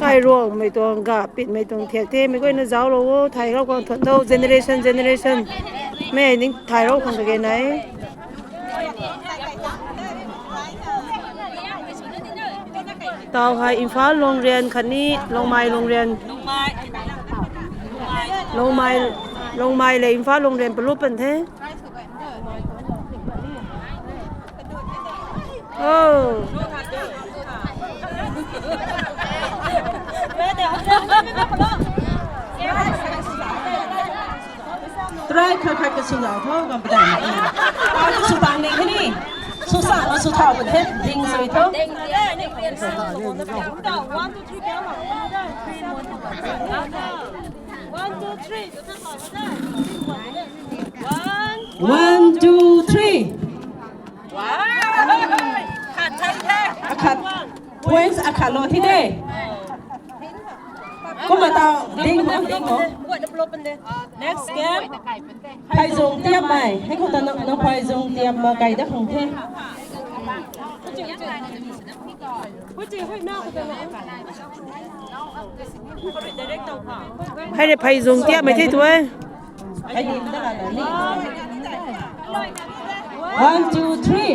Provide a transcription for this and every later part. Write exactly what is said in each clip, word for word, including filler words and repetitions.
Thai ruangmei tuang ga pitmei tuang thiak the, mei guayna zauclou o, thai rou khang thuan tho, generation, generation. Mei ning thai rou khang kage nai. Tau hei Imphal Longrian khatni Longmai Longrian. Longmai, Longmai le Imphal Longrian palup pan the. Oh. Try khat khat ka sw lau tho, gam padai na. Tau ka sw tang ni khe ni. Sw sa na sw thau ka the, ding sw tho. One, two, three, count. One, two, three. One, two, three. Wow. Khat, khat, khat. Akhat. Points akhat lou thi de. Kumna tau, ding mo, ding mo. Next game. Phaizung tiam mai. Hei khou ta na, na phaizung tiam ma kai da khang the. Hei le phaizung tiam mai the tu e. One, two, three.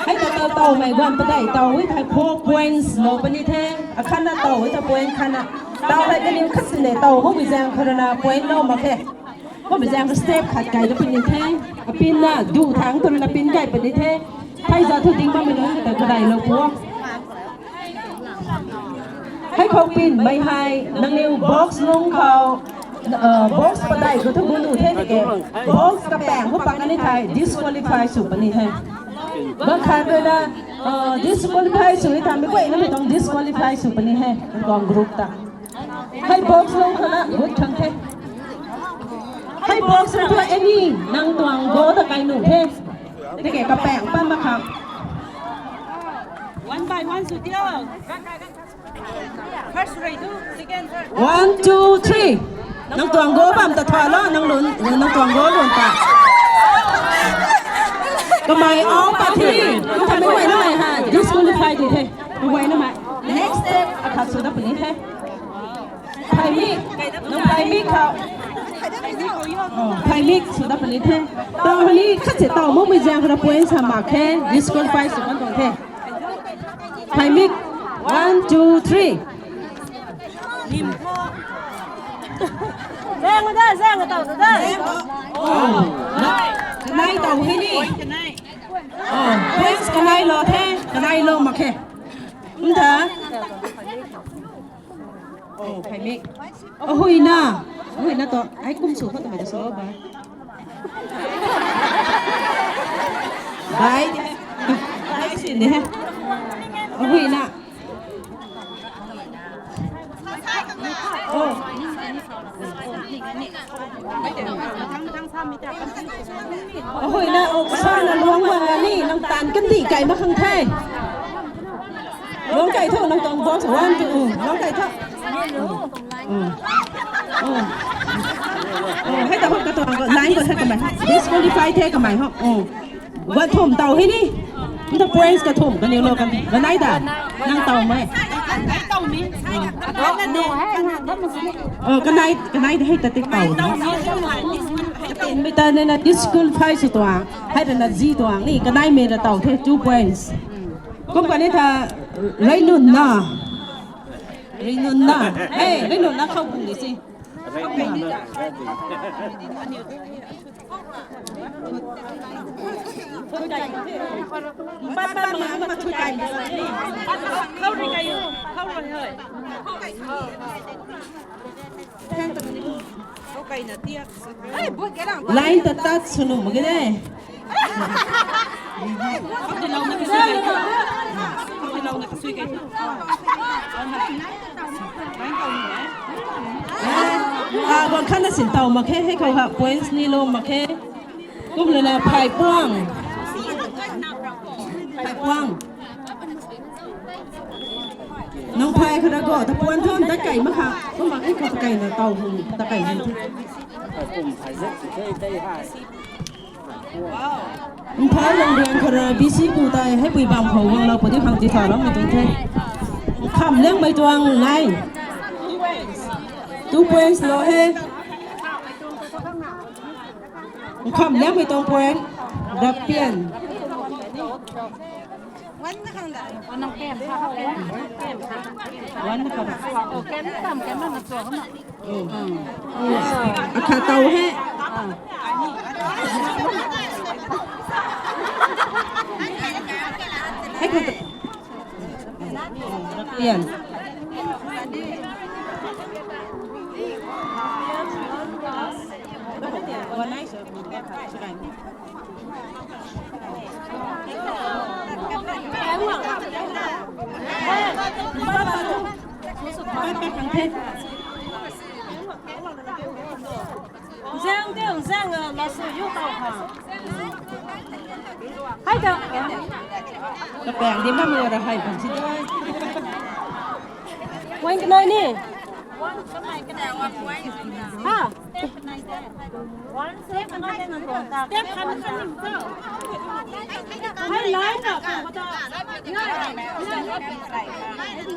Hei ta tau tau mei guan padai tau hei thai four points lou puni the. Akhatna tau hei ta point khatna. Tau hei kaniw khat sini tau hou bi zang kharana point lou mak khe. Hou bi zang step khat kai da puni the. Apin na du thang tu na pin kai puni the. Thai za thu ding bammei nunc ta kadai lou pu. Hei khou pin mei hei nangniw box lung khou, uh, box padai khou thu gun nu the tiki. Box kapaeng khou pak kani thei disqualify sw puni the. Bang khat rui na, uh, disqualify sw ni thamei guay na mei tuang disqualify sw puni the. Tuang group ta. Hei box lung khou na gut khang the. Hei box lung khou any nang tuang goal ta kai nu the. Tiki kapaeng pan mak khang. One by one sw dio. First rui tu, second, third. One, two, three. Nang tuang goal bam ta thua lo, nang lun, nang tuang goal lun ta. Kamei au pa thi. Kamei guay na mei ha, disqualify di the. Kamei guay na mei. Next step akhat sw da puni the. Phaimik, nang phaimik khou. Oh, phaimik sw da puni the. Tau hei ni khat se tau makmei zaeng khou na point sa mak khe, disqualify sw kan tuang the. Phaimik, one, two, three. Zaeng da, zaeng tau da. Oh, na, kanei tau hei ni. Oh, points kanei lou the, kanei lou mak khe. Nta. Oh, phaimik. Ahuina. Ahuina tu, ai kum sw khou twmei ta sw ba. Bai. Bai sin de. Ahuina. Oh. Ahuina, oh, sana luang mak ni, nang tan kandih kai mak khang the. Luang kai tho, nang tuang box one, two, luang kai tho. Oh. Oh. Oh, hei ta hok ka tuang ko, line ko the kamei. Disqualify the kamei ho. Oh. Guan thum tau hei ni. Nta points ka thum kaniw lou kan. Kanei da. Nang tau mei. Oh, kanei, kanei da hei ta tik tau. Katin mei ta ne na disqualify sw tuang. Hei ta na zi tuang ni. Kanei mei ra tau the two points. Kum kani tha Reinunna. Reinunna. Hey, Reinunna khou bung di si. Line ta tat sw nuh mak ge de. Ah, bang khatna sin tau mak khe, hei khou ha points ni lou mak khe. Kum lana phai puang. Phai puang. Nang phai khou da go, ta puan thon ta kai mak kha. Kum mak hei khou ta kai na tau hung, ta kai hung. Imphal Lungriang khou rui B C pu tei hei pui bam khou guanglou puni khang ti tha lam mei tuang the. Kham Liangmei tuang nine. Two points lou he. Kham Liangmei tuang point. Rapian. One kham. Akhat tow he. Hei khat. Tian. Zang te, zang, ah, la su yu tau ha. Hai da. Kapang di mam lo ra hai bam si da. Point kanei ni. Ha. Step khan khan ni tau. Hai line na.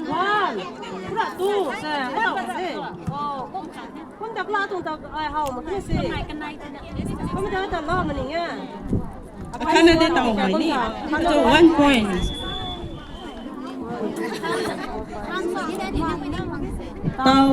One. Pura two. Sa. Hai tau se. Kum tak la tung tak ai hau ma kani si. Kum tak tak la ma ni ya. Akhatna de tau mai ni. So one point. Tau.